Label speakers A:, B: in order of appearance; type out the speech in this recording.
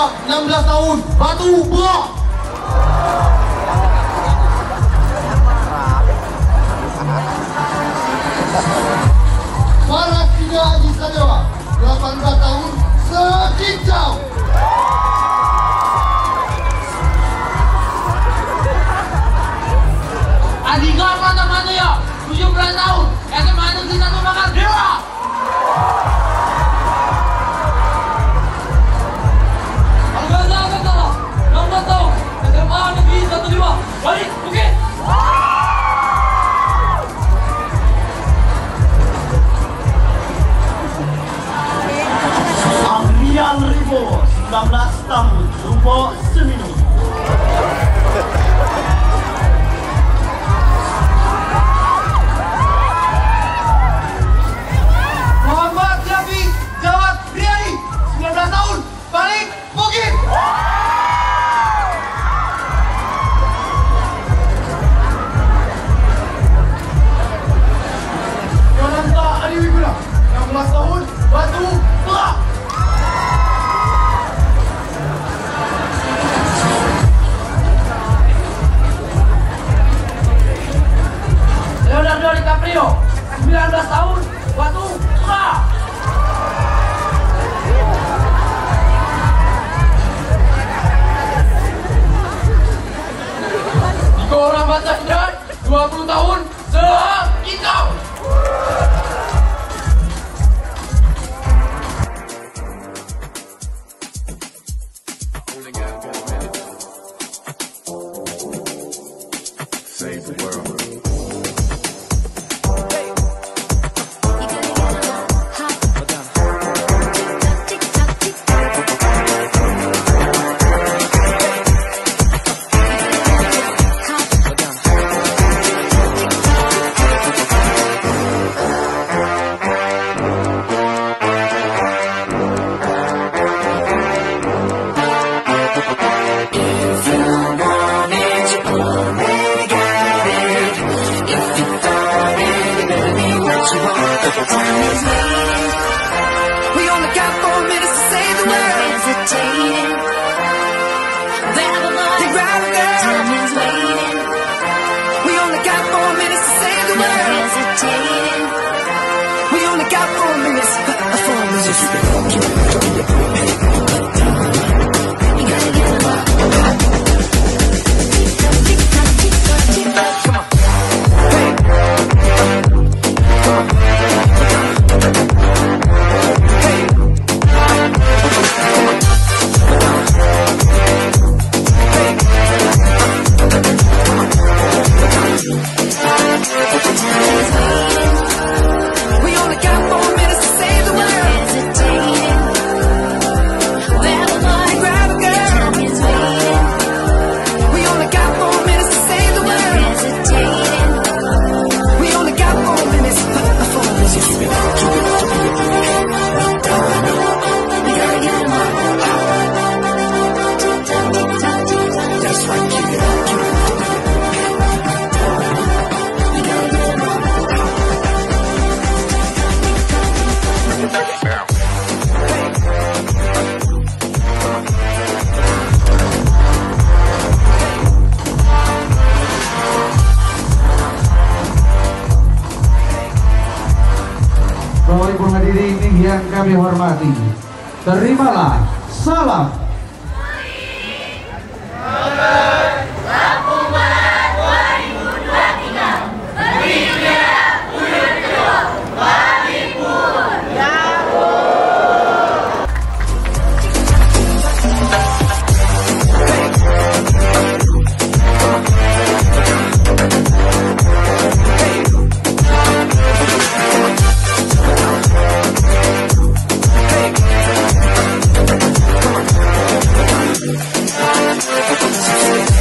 A: Satria, 16 tahun, Batu Bra. Farastina Aji Sadewa, 18 tahun, Sekincau.
B: Andika Pratama ya, 17 tahun, SMA Negeri 1 Bakar Dewa. Algaza Gantara, 16 tahun, SMA Negeri 15, Balik Bukit.
C: Amrial Ribo, 19 tahun, Lubok Seminu.
A: Muhammad Rafi Jawad Riyadi, 19 tahun, Balik Bukit. Yolanda Adiwiguna, 16 tahun, Batu Bra.
B: Leonardo DiCaprio, 19 tahun, Batu Bra. Niko Ramadan, 20 tahun, Sekincau.
D: Only got 4 minutes. Save the world.
E: If you want it, you already got it. If you thought it, it better be what you want. The time is waiting.
F: We only got 4 minutes to save the
E: No
F: world.
E: hesitating. Grab a boy.
F: Grab a girl.
E: Time is waiting.
F: We only got 4 minutes to save the
E: No
F: world.
E: hesitating.
F: We only got 4 minutes. 4 minutes.
E: You gotta get 'em up. Tick tock, tick tock, tick tock, tick tock.
F: Come on. Hey. Come on. Hey. Come on. Hey. Come on.
E: Time is waiting.
F: We only got 4 minutes to save the
E: No
F: world.
E: hesitating. Grab a boy.
F: Grab a girl.
E: Time is waiting.
F: We only got 4 minutes to save the
E: No
F: world.
E: hesitating.
F: We only got 4 minutes. 4 minutes.
E: You gotta get 'em up. Tick tock, tick tock, tick tock.
D: That's right, keep it up, keep it up. You gotta get 'em up. Now.
G: Bapak Ibu hadirin yang kami hormati, terimalah salam
F: Hey. Come on.